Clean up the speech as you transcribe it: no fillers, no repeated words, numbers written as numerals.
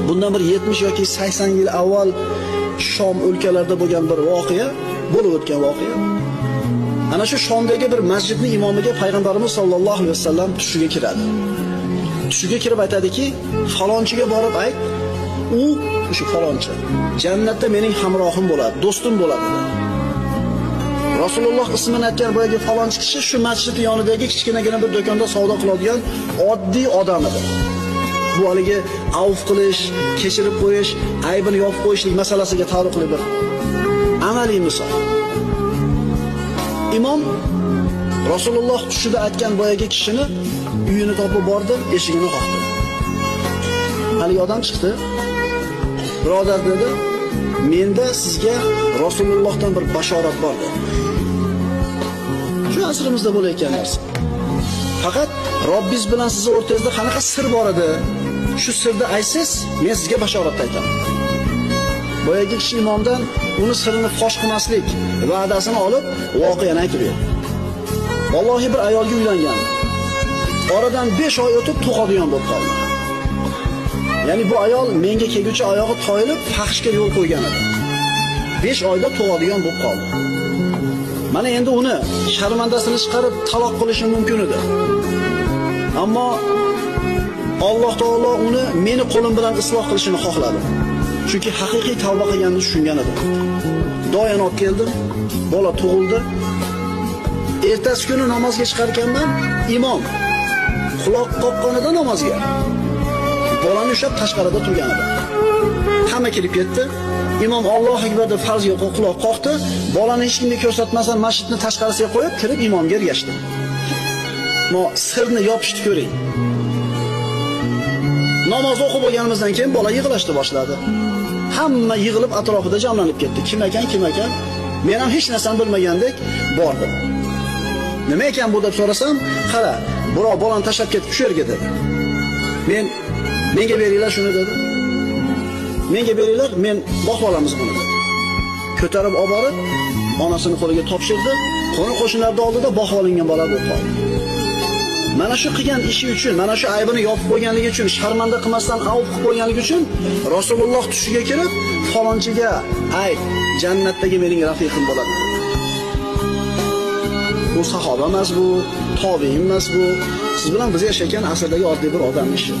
Bundan bir 70 yoki 80 yil avval Shom o'lkalarida bo'lgan bir voqea, bo'lib o'tgan voqea. Ana shu Shomdagi bir masjidning imomiga payg'ambarimiz sollallohu alayhi vasallam tushiga kiradi. Tushiga kirib aytadiki, falonchiga borib ayt, u o'sha falonchi jannatda mening hamrohim bo'ladi, do'stim bo'ladi dedi. Rasululloh ismini aytgan boyagi falonchi kishi shu masjid yonidagi kichkinagina bir do'konda savdo qiladigan oddiy odam edi. Bu haligi avf qilish, kechirib qo'yish, aybini yopib qo'yishlik masalasiga taalluqli bir amaliy misol. Imom Rasululloh tushida aytgan boyagi kishini uyini topib bordi, eshigini qoqdi. Haligi odam chiqdi. Birodar dedi, menda sizga Rasulullohdan bir bashorat bor dedi. Shu asrimizda bo'layotgan narsa. Faqat Robbingiz bilan sizni o'rtangizda qanaqa sir bor edi? Shu sirni aytsangiz, men sizga bashorat aytaman. Boyagi kishi imomdan uni sirini fosh qilmaslik va'dasini olib, voqeani aytib berdi. Vallohi bir ayolga uylangan. Oradan 5 oy o'tib tug'adigan bo'lib qoldi. Ya'ni bu ayol menga kelguncha oyog'i toyilib fahshga yo'l qo'ygan edi. 5 oyda tug'adigan bo'lib qoldi. Mana endi uni sharmandasini chiqarib taloq qilishim mumkin edi. Ammo Alloh taolo uni meni qo'lim bilan isloh qilishini xohladi. Chunki haqiqiy tavba qilganini tushungan edim. Doyani olib keldim, bola tug'ildi. Ertasi kuni namozga chiqar ekanman, imom quloq qoqqanida namozga bolani ushlab tashqarida turgan edi. Hamma kirib ketdi. Imom Allohu akbar deb farzga quloq qoqdi. Bolani hech kimga ko'rsatmasdan masjidni tashqarisiga qo'yib, kirib imomga ergashdi. Mo sirni yopishdi ko'ring. Namoz o'qib bo'lganimizdan keyin bola yig'ilashni boshladi. Hamma yig'ilib atrofida jamlanib ketdi. Kim ekan, kim ekan? Men ham hech narsani bilmagandek bordim. Nima ekan bu deb so'rasam, qara, birov bolani tashlab ketib shu yerga dedi. Menga beringlar shuni dedi. Menga beringlar, men boqib olamiz buni dedi. Ko'tarib olib borib, onasini qo'liga topshirdi. Qo'ni qo'shnilarning oldida boqib olingan bola bo'lib qoldi. Mana shu qilgan ishi uchun, mana shu aybini yopib qo'yganligi uchun, sharmanda qilmasdan avf qilib qo'yganligi uchun Rasululloh tushiga kirib, falonchiga ayt, jannatdagi mening rafiqim bo'ladi. Bu sahoba emas, bu tobiin emas, bu siz bilan biz yashagan asrdagi oddiy bir odam ishi.